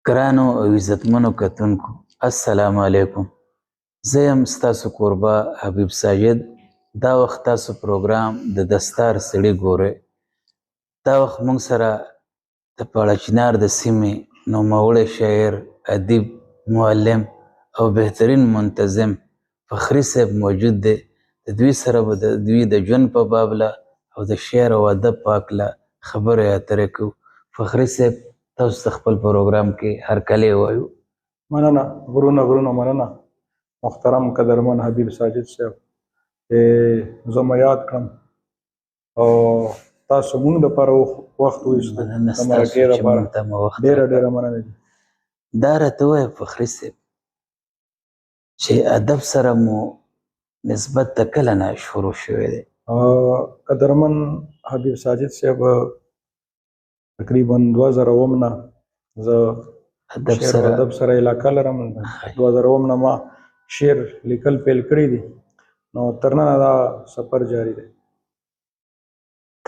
ګرانو او عزتمنو کتونکو، السلام علیکم. زه یم ستاسو کوربه حبیب ساجد. دا وخت تاسو پروګرام د دستار سړي ګورئ. دا وخت موږ سره د پاړاچنار د سیمې نوموړی شاعر، ادیب، معلم او بهترین منتظم فخري صاحب موجود دی. د دوی سره به د دوی د ژوند په بابله او د شعر او ادب په هکله خبرې اترې کوو. فخري صاحب، تاسو ته خپل پروګرام کې هرکلی وایو. مننه، غرونه غرونه مننه محترم قدرمن حبیب ساجد صاحب چې زه مو یاد کړم او تاسو مونږ دپاره وخت وایستو مننه د مرکې ستاسو چې دپاره. موږ ته مو وخت ډېره راکړ. ډېره مننه دي. دا راته ووایه فخري صاحب چې ادب سره مو نسبت د کله نه شروع شوی دی؟ قدرمن حبیب ساجد صاحب، تقریبا 2007 نه زه ادب شعر او سره ادب سره علاقه لرم. 2007 نه ما شعر لیکل پیل کړي دي، نو تر ننه دا سفر جاري دی.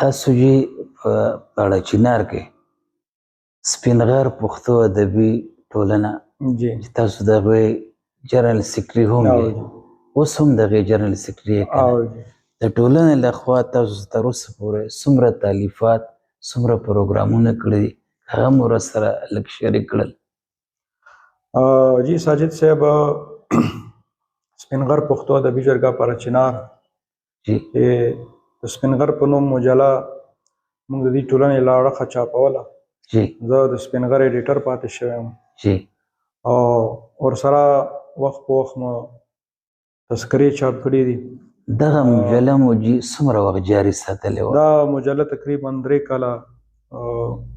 تاسو یې په پاړاچنار کې سپین غر پښتو ادبي ټولنه چې تاسو د هغوی جنرال سیکرټري هم یې، اوس هم د هغې جنرال سیکرټري یې که نه؟ او جی. د ټولنې له خوا تاسو تر اوسه پورې څومره تالیفات، څومره پروګرامونه کړي دي، هغه مو راسره لږ شریک کړل. جی ساجد صاحب، سپین غر پښتو ادبي جرګه پاړاچنار چې د سپین غر په نوم مجله موږ د دې ټولنې له اړخه چاپوله، زه د سپین غر ایډیټر پاتې شوی یم او ورسره وخت په وخت مو تذکرې چاپ کړې دي. دغه مجله مو جی څومره وخت جاري ساتلې وه؟ دا مجله تقریبا 3 کاله،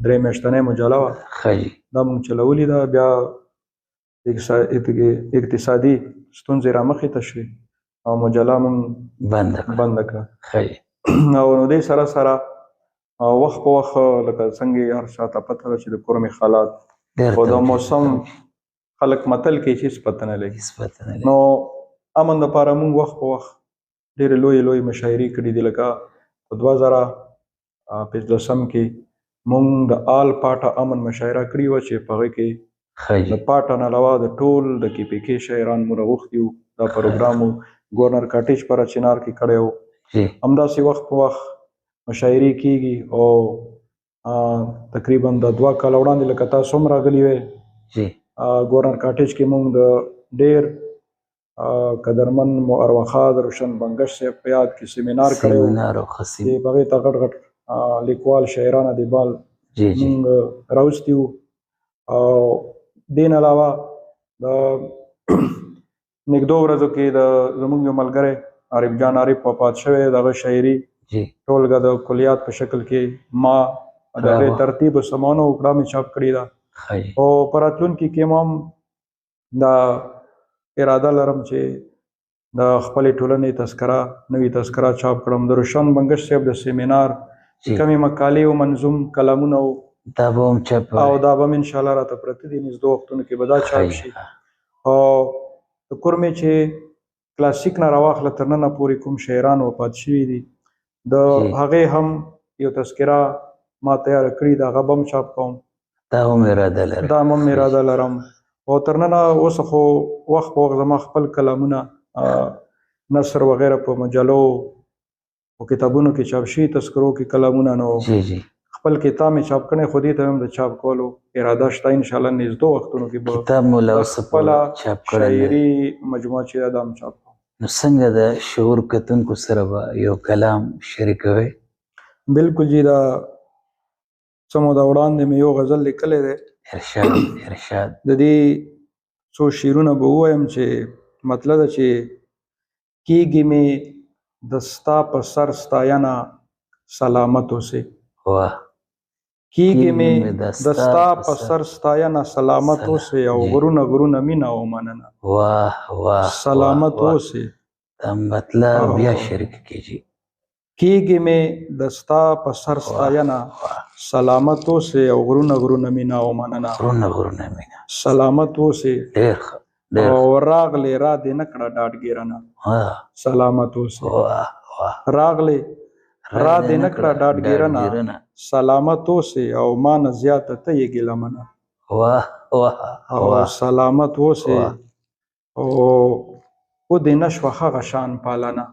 3 میاشتنۍ مجله وه. ښه جي. دا موږ چلولې ده. بیا اقتصادي ستونزې رامخې ته شوې او مجله موږ بنده کړه. بنده کړه. ښه جي. او نو دې سره سره وخت په وخت لکه څنګه هر چا ته پته ده چې د کورمې حالات ډېر او د توجیه موسم توجیه. خلک متل کوي چې هېڅ پته نه لګي. هېڅ پته نه لګي. نو امن دپاره موږ وخت په وخت ډېرې لویې لویې مشاعرې کړې دي. لکه په 2015 کې موږ د آل پاټا امن مشاعره کړې وه چې په هغې کې ښه جي. د پاټا نه علاوه د ټول د کې پي کې شاعران مو راغوښتي وو. دا پروګرام مو ګورنر کاټیج پاړاچنار کې کړی و. همداسې وخت په وخت مشاعرې کېږي او تقریبا د 2 کاله وړاندې لکه تاسو هم راغلي وئ، ګورنر کاټیج کې موږ د ډېر قدرمن مو ارواښاد روشن بنګش صاحب په یاد کې سیمینار کړی و سیمینار او ښه چې هغې ته غټ غټ لیکوال، شاعران، ادیبان جی جی. موږ راوستي وو. او دې نه علاوه د نږدو ورځو کې د زموږ یو ملګری عارف جان عارف وفات شوی، دغه شاعري ټولګه د کلیات په شکل کې ما د هغې ترتیب او سمانو وکړه، مې چاپ کړې ده. ښه جي. او په راتلونکي کې ما هم دا اراده لرم چې د خپلې ټولنې تذکره، نوې تذکره چاپ کړم. د روشن بنګش صاحب د سیمینار چې کومې مقالې او منظوم کلامونه وو، دا به هم چاپ او دا به هم انشاءالله راته پراته دي، نږدو وختونو کې به دا چاپ شي. او د کورمې چې کلاسیک نه راواخله تر ننه پورې کوم شاعران وفات شوي دي، د هغې هم یو تذکره ما تیاره کړې ده، هغه به هم چاپ کوم. دا هم اراده لرم. دا هم اراده لرم. او تر ننه اوس خو وخت په وخت زما خپل کلامونه، نثر وغیره په مجلو او کتابونو کې چاپ شوي، تذکرو کې کلامونه، نو جی جی. خپل کتاب مې چاپ کړی، خو دې ته هم د چاپ کولو اراده شته. انشاءالله نږدو وختونو کې به کتاب مو لا اوسه پورې خپله چاپ کړی نه دی. شاعري مجموعه چې ده دا هم چاپ کوم. نو څنګه د شعور کتونکو سره به یو کلام شریکوئ؟ بالکل جی، دا څه موده وړاندې مې یو غزل لیکلی دی. ارشاد، ارشاد. د دې څو شعرونه به ووایم چې مطلب ده چې کېږي مې د ستا په سر ستاینه سلامت اوسې. واه. کېږي مې د ستا په سر ستاینه سلامت اوسې او غرونه غرونه مینه او مننه. واه واه. سلامت اوسې. دا مطلب بیا شریک کېږي. کېږي مې د ستا په سر ستاینه سلامت اوسې او غرونه غرونه مینه او مننه. غرونه غرونه مینه. سلامت اوسې. ډېر ښه، ډېر او راغلې را دې نه کړه ډاډګیرنه. سلامت اوسې. واه واه. راغلې را دې نه کړه ډاډګیرنه. سلامت اوسې او ما نه زیاته ته یې ګیله منه. واه واه او واه سلامت اوسې. واه. او و دې نشوه هغه شان پالنه،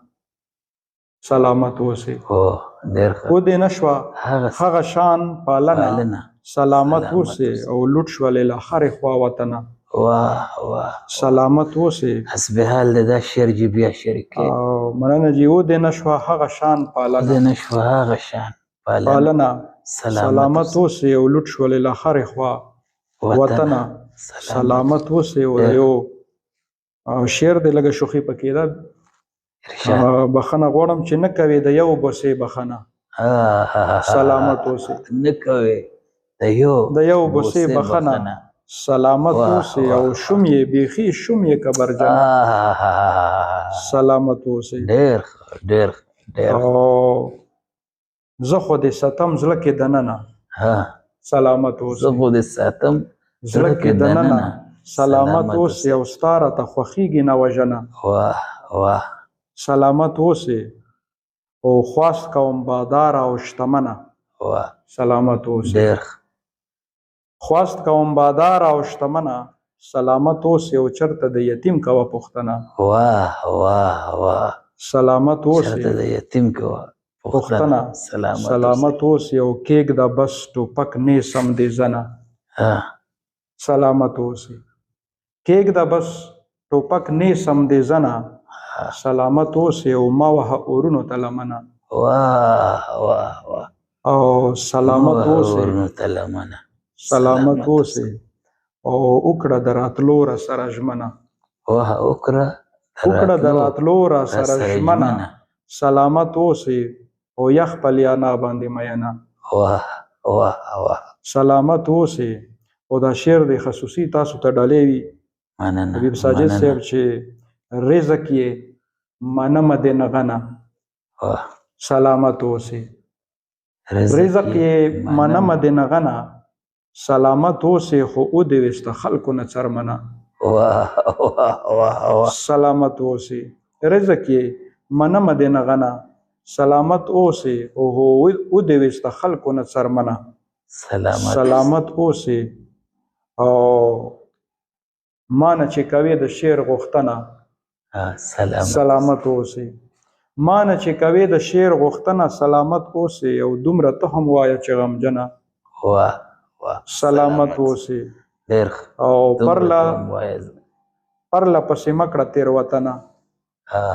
سلامت اوسې. او ډېر ښه. و دې نشوه هغه هغه شان پالنه، پالنه، سلامت سلامت اوسې. اوسې. او لوټ شولې له هرې خوا وطنه، واه واه. سلامت اوسې. حسب حال د دا شعر جی بیا شریک کړئ. او مننه جی. و دې نشوه هغه شان پالنه، د نشوه هغه شان پالنه، پالنه، سلامت سلامت اوسې. او لوټ شولې له هرې خوا وطنه، سلامت اوسې. او ډېر. یو شعر دی، لږه شوخي پکې ده. ارشاد. بخښنه غواړم چې نه کوې د یو بوسې بخښنه، سلامت اوسې. نه کوې د یو د یو بوسې بخښنه، سلامت واه، اوسې. واه، او شوم یې بیخي شوم یې کبرجنه، سلامت اوسې. ډېر ښه، ډېر ښه، ډېر ښه. او زه خو دې ستم زړه کې دننه، ها سلامت زه اوسې. خو دې ساتم زړه کې دننه، سلامت سلامت اوسې. او ستا راته خوښېږي نه وژنه، واه واه. سلامت اوسې. او خواست کوم باداره او شتمنه، واه. سلامت اوسې. ډېر ښه. خواست کوم باداره او شتمنه، سلامت اوسې. او چرته د یتیم کوه پوښتنه، واه واه واه. سلامت چېرته اوسې. د یتیم کوه پوښتنه، پوښتنه، سلامت اوسې. سلامت اوسې. او کېږده بس ټوپک نیسم دې زنه، ها سلامت اوسې. کېږده بس ټوپک نیسم دې زنه، سلامت اوسې. او ما وه اورونو ته لمنه، واه واه واه. او سلامت واه اوسې. ورونو ته لمنه، سلامت اوسې. او وکړه د راتلو را سره ژمنه، واه وکړه د وکړه د راتلو راتلو را را سره سره ژمنه، ژمنه. سلامت اوسې. او یخ په لیانا باندې میینه، واه واه واه. سلامت اوسې. او دا شعر دی خصوصي تاسو ته ډالۍ وي مننه حبیب ساجد مننه. صاحب، چې رزق یې منمه دې نه غنه، واه. سلامت اوسې. رزق رزق یې یې منمه منمه دې نه غنه، سلامت اوسې. خو ودې ویسته خلکو نه څرمنه، واه واه واه واه. سلامت اوسې. رزق یې منمه دې نه غنه، سلامت اوسې. او هو ودې ویسته خلکو نه څرمنه، سلامت اوسې. سلامت اوسې. او ما نه چې کوې د شعر غوښتنه، ها، سلامت اوسې. سلامت اوسې. ما نه چې کوې د شعر غوښتنه، سلامت اوسې. او دومره ته هم وایه چې غمجنه، واه واه. سلامت اوسې. ډېر ښه. او دومره پرله ته هم وایه. پرله پسې مه کړه تېروتنه، ها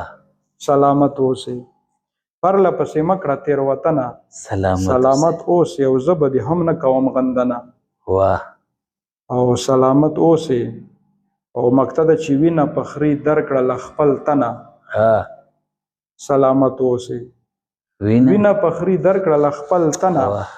سلامت اوسې. پرله پسې مه کړه تېروتنه، سلامت اوسې. سلامت اوسې. او زه به دې هم نه کوم غندنه، واه او سلامت اوسې. او مکتده چې وینه په خري درکړه له خپل تنه، ها سلامت اوسې. وینه وینه په خري درکړه له خپل تنه، واه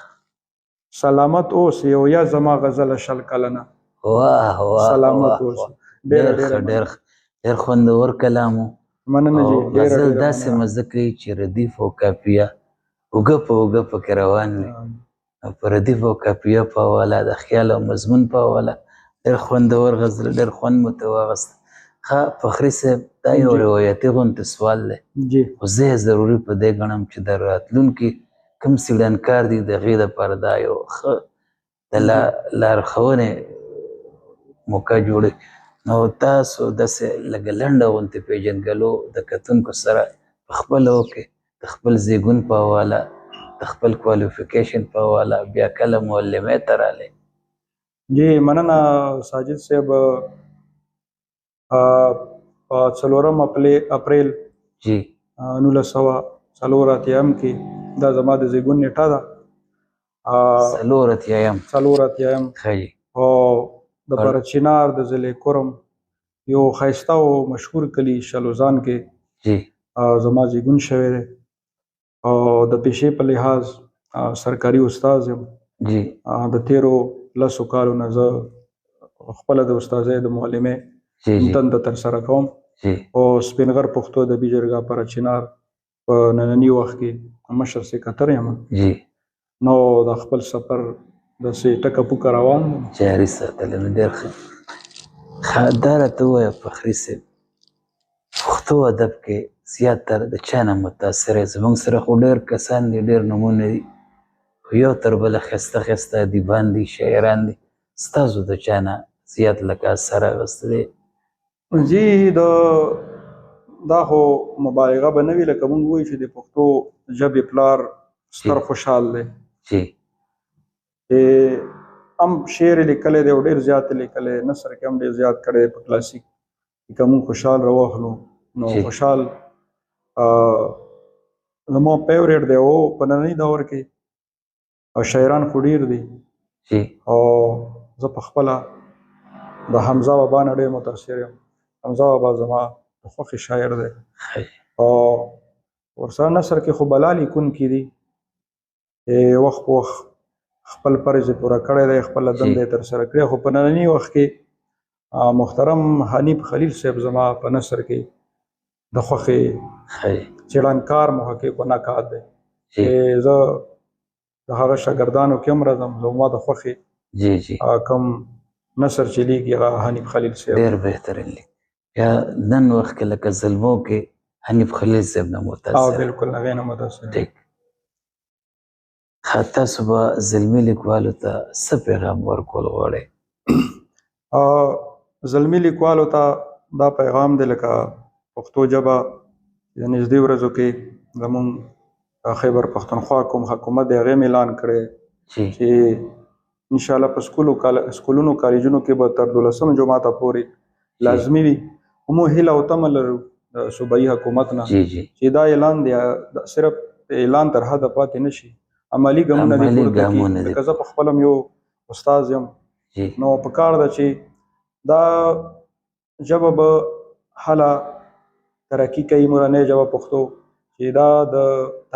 سلامت اوسې. او یا زما غزله 20 کلنه، واه واه سلامت واه اوسې. واه. ډېره ډېر ډېره ښه، ډېر مننه. ښه، ډېر خوندور کلام و. مننه او جی، ډېره غزل ډېره داسې مننه. مزه کوي چې ردیف او قافیه اوږه په اوږه پکې روان وي. او په ردیف او قافیه په حواله، د خیال او مضمون په حواله ډېر خوندور غزل، ډېر خوند مو ته واخیست. ښه فخري صاحب، دا یو جی. روایتي غونتې سوال دی، جی. خو زه یې ضروري په دې ګڼم چې د راتلونکي کوم څېړنکار دي د هغې دپاره دا یو ښه د لارښوونې موقع جوړوي. نو تاسو داسې لږه لنډه غونتې پېژندګلو د کتونکو سره په خپله وکړئ، د خپل زیږون په حواله، د خپل qualification په حواله، بیا کله معلمۍ ته راغلئ. جی مننه ساجد صاحب. په 4 اپریل جی 1984 کې دا زما د زیږون نیټه ده. 84؟ 84. ښه جي. او د پرچینار د ضلع کورم یو ښایسته او مشهور کلی شلوزان کې جی زما زیږون شوی دی. او د پیشې په لحاظ سرکاري استاد یم. جی د تیرو 10 کالو نه زه خپله د استادۍ د معلمۍ جی جی دنده ترسره کوم. جی او سپینغر پښتو ادبي جرګه پرچینار په ننني وخت کې مشر سکرتر یم. جی نو د خپل سفر داسې ټکه پوکه روان دی. جاري ساتلی. نو ډېر ښه. ښه، دا راته ووایه فخري صاحب، پښتو ادب کې زیاتره د چا نه متاثر یې؟ زموږ سره خو ډېر کسان دي، ډېر نومونه دي، خو یو تر بله ښایسته ښایسته ادیبان دي، شاعران دي. ستاسو د چا نه زیات لکه اثر اخیستی دی؟ جی، دا خو مبالغه به نه وي، لکه مونږ وایو چې د پښتو ژبې پلار ستر خوشحال دی چې هم شعر یې لیکلی دی او ډېر زیات یې لیکلی، نثر کې هم ډېر زیات کړی. په کلاسیک که مونږ خوشحال راواخلو نو خوشحال زما فیوریټ دی. او په ننني دور کې شاعران خو ډېر دي او زه په خپله د حمزه بابا نه ډېر متاثر یم. حمزه بابا زما د خوښې شاعر دی. او ورسره نثر کې خو بلا لیکونکي دي، وخت په وخت خپل فرض یې پوره کړی دی، خپله دنده یې ترسره کړې. خو په ننني وخت کې محترم حنیف خلیل صاحب زما په نثر کې د خوښې څېړنکار، محقق او نقاد دی چې زه د هغه شاګردانو کې هم راځم. زما د خوښې جی جی کوم نثر چې لیکي هغه حنیف خلیل صاحب. ډېر بهترین لیک. یا نن وخت کې لکه زلمو کې حنیف خلیل صاحب نه متاثر؟ بالکل، هغې نه متاثر. ټیک. ښه، تاسو به زلمي لیکوالو ته څه پیغام ورکول غواړئ؟ زلمي لیکوالو ته دا پیغام دی، لکه پښتو ژبه د نږدې ورځو کې زمونږ خیبر پښتونخوا کوم حکومت دی، هغې هم اعلان کړی چې انشاءالله په سکولونو کالجونو کې به تر 12 جماعته پورې لازمي وي. مو هیله او تمه لرو د صوبایي حکومت نه چې دا اعلان دی صرف اعلان تر حده پاتې نه شي، عملي ګامونه دې پورته کړي. لکه زه په خپله یو استاد یم، نو په کار ده چې دا ژبه به هله ترقي کوي، مورنۍ ژبه پښتو، چې دا د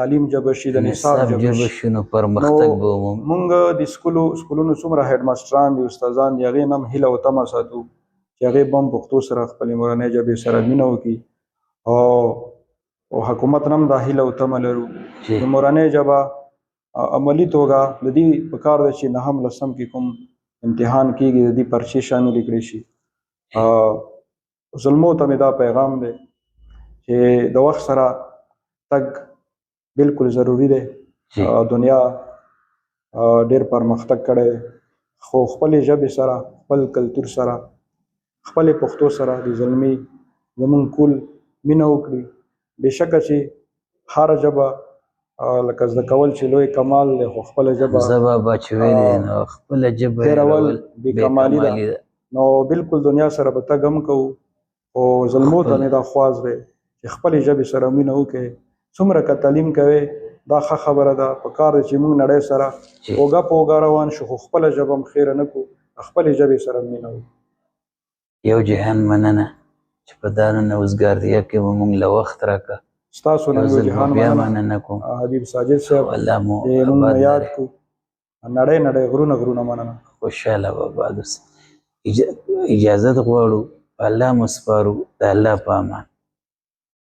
تعلیم ژبه شي، د نصاب ژبه شي، نو پرمختګ به ومومو. مونږ د سکولونو څومره هیډ ماسټران دي، استادان دي، هغې نه هم هیله او تمه ساتو چې هغې به هم پښتو سره، خپلې مورنۍ ژبې سره مینه وکړي. او حکومت نه هم دا هیله او تمه لرو چې مورنۍ ژبه عملي توګه د دې په کار ده چې نهم لسم کې کوم امتحان کېږي، د دې پرچې شاملې کړې شي. زلمو ته مې دا پیغام دی چې د وخت سره تګ بالکل ضروري دی. دنیا ډېر پرمختګ کړی، خو خپلې ژبې سره، خپل کلتور سره، خپلې پښتو سره د زلمي زمونږ کول مینه وکړي. بېشکه چې هره ژبه لکه زده کول چې لوی کمال دی، خو خپله ژبه حمزه بابا چې ویلي، نو خپله ژبه هېرول بې کمالي ده. نو بالکل دنیا سره به تګ هم کوو، خو زلمو ته مې دا خواست دی چې خپلې ژبې سره مینه وکړي. څومره که تعلیم کوې دا ښه خبره ده، په کار ده چې موږ نړۍ سره اوږه په اوږه روان شو، خو خپله ژبه هم خېره نه کړو، خپلې ژبې سره مینه وکړو. یو جهان مننه چې په دا نن وزګارتیا کې به موږ له وخت راکړه. ستاسو نه یو جهان بیا مننه کوم حبیب ساجد صاحب، الله مو موږ یاد کړو. نړۍ نړۍ غرونه غرونه مننه. خوشحاله او آباد اوسئ. اجازت غواړو، په الله مو سپارو، د الله په امان.